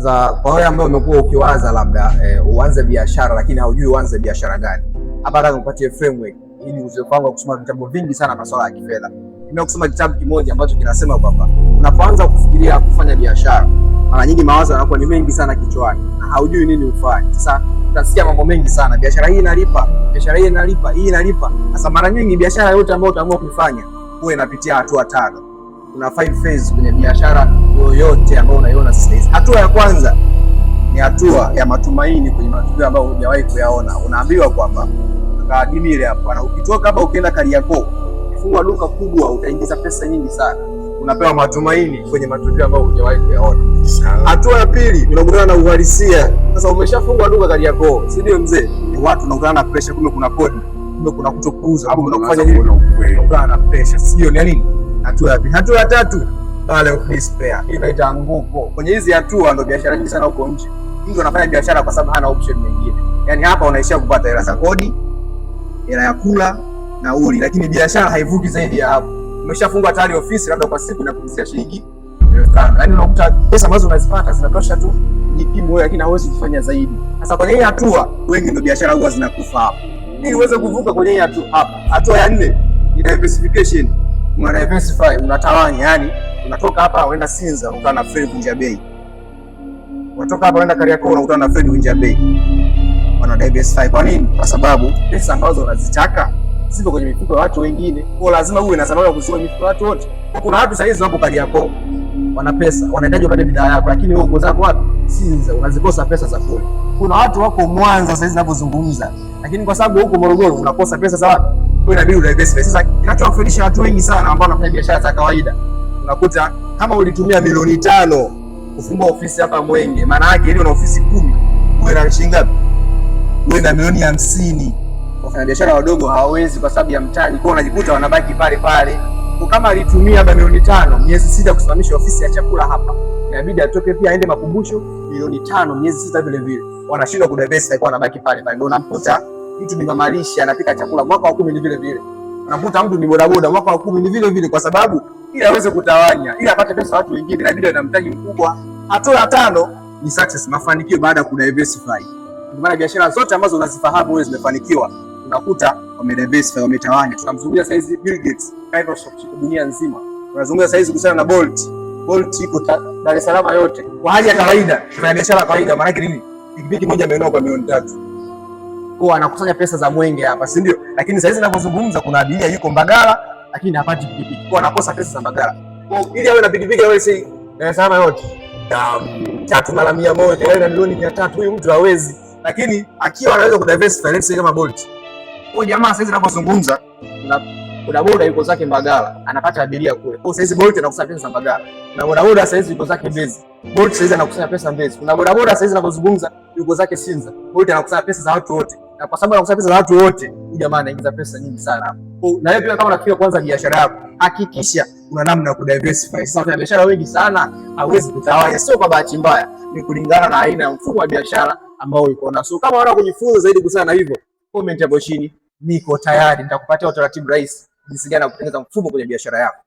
Sasa kwa wewe ambaye umekuwa ukiwaza labda uanze biashara lakini haujui uanze biashara gani, hapa nataka nikupatie framework ili uzoefu wangu wa kusoma vitabu vingi sana masuala ya kifedha. Nimekusoma kitabu kimoja ambacho kinasema kwamba unapoanza kufikiria kufanya biashara, mara nyingi mawazo yanakuwa ni mengi sana kichwani na haujui nini ufanye. Sasa utasikia mambo mengi sana, biashara hii inalipa, biashara hii inalipa, hii inalipa. Sasa mara nyingi biashara yote ambayo utaamua kuifanya huwa inapitia hatua tano. Kuna five phase kwenye biashara yoyote ambayo unaiona sasa hizi. Hatua ya kwanza ni hatua ya matumaini kwenye matukio ambayo hujawahi kuyaona. Unaambiwa kwamba kaadimile hapa, na ukitoka hapa ukienda Kariakoo, ukifungua duka kubwa utaingiza pesa nyingi sana. Unapewa matumaini kwenye matukio ambayo hujawahi kuyaona. Hatua ya pili unakutana na uhalisia. Sasa umeshafungua duka Kariakoo, si ndio mzee? Watu unakutana na pressure, kumbe kuna kodi, kumbe kuna kutokuuza, kumbe kuna kufanya nini, unakutana na pressure, sio ni nini? Hatua ya pili. Hatua ya tatu, valley of despair, hii inaita anguko. Kwenye hizi hatua ndo biashara nyingi sana huko nje, mtu anafanya biashara kwa sababu hana option nyingine. Yani hapa unaishia kupata hela za kodi, hela ya kula, nauli, lakini biashara haivuki zaidi ya hapo. Umeshafungua tayari ofisi, labda kwa siku inakuingizia shilingi 5,000. Yani unakuta pesa ambazo unazipata zinatosha tu kujikimu wewe, lakini hauwezi kufanya zaidi. Sasa kwenye hii hatua wengi ndio biashara huwa zinakufa hapo. Ili uweze kuvuka kwenye hii hatua hapa, hatua ya nne ni diversification. Una diversify, unatawanya, yani unatoka hapa unaenda Sinza unakutana na Fred Vunja Bei. Unatoka hapa unaenda Kariakoo unakutana na Fred Vunja Bei. Wana diversify. Kwa nini? Kwa sababu pesa ambazo unazitaka zipo kwenye mifuko ya watu wengine. Kwa lazima uwe na sababu ya kuziba mifuko ya watu wote. Kuna watu sasa hizi wapo Kariakoo wana pesa, wanahitaji wapate bidhaa yako, lakini wewe uko zako wapi? Sinza, unazikosa pesa za kule. Kuna watu wako Mwanza sasa hizi ninavyozungumza, lakini kwa sababu huko Morogoro unakosa pesa za wapi? Kwa inabidi udiversify. Sasa kinachowafelisha watu wengi sana ambao wanafanya biashara za kawaida, unakuta kama ulitumia milioni 5 kufungua ofisi hapa Mwenge, maana yake ile una ofisi 10, uwe na shilingi ngapi? Uwe na milioni 50. Wafanyabiashara wadogo hawawezi kwa sababu ya mtaji, kwa unajikuta wanabaki pale pale. Kwa kama alitumia labda milioni 5 miezi 6 kusimamisha ofisi ya chakula hapa, inabidi atoke pia aende makumbusho milioni 5 miezi 6 vile vile, wanashindwa kudiversify, kwa wanabaki pale pale. Ndio unamkuta mtu ni mamalishe anapika chakula mwaka wa 10 ni vile vile, unakuta mtu ni bodaboda mwaka wa 10 ni vile vile, kwa sababu ili aweze kutawanya, ili apate pesa watu wengine, inabidi ana mtaji mkubwa. Hatua ya tano ni success, mafanikio baada ya kudiversify. Ndio maana biashara zote ambazo unazifahamu wewe zimefanikiwa, unakuta wamediversify, wametawanya. Tunamzungumzia saizi Bill Gates, Microsoft dunia nzima. Tunazungumza saizi kuhusiana na Bolt. Bolt iko Dar es Salaam yote. Kwa hali ya kawaida, kwa biashara ya kawaida, maana yake nini? Pikipiki moja amenunua kwa milioni 3. Kwa anakusanya pesa za Mwenge hapa, si ndio? Lakini saizi ninapozungumza kuna abiria yuko Mbagala lakini hapati pikipiki. Kwa anakosa pesa za Mbagala. Kwa ili awe na pikipiki awe si Dar es Salaam yote. 3 mara 100, awe na milioni 300, huyu mtu hawezi. Lakini akiwa anaweza kudiversify, let's say kama Bolt. Kwa jamaa sasa hizi ninapozungumza kuna bodaboda yuko zake Mbagala, anapata abiria kule. Kwa sasa hizi Bolt anakusanya pesa za Mbagala. Na bodaboda sasa hizi yuko zake Mbezi. Bolt sasa hizi anakusanya pesa Mbezi. Kuna bodaboda sasa hizi ninapozungumza yuko zake Sinza. Bolt anakusanya pesa za watu wote. Na kwa sababu anakusanya pesa za watu wote, huyu jamaa anaingiza pesa nyingi sana hapo. Na wewe pia kama unafikiria kuanza biashara yako, hakikisha una namna ya kudiversify. Sasa wafanya biashara wengi sana hawezi kutawanya, sio kwa bahati mbaya, ni kulingana na aina ya mfumo wa biashara ambao uko nao. So kama unataka kujifunza zaidi kuhusiana na hivyo, comment hapo chini, niko tayari, nitakupatia utaratibu rahisi jinsi gani ya kutengeneza mfumo kwenye biashara yako.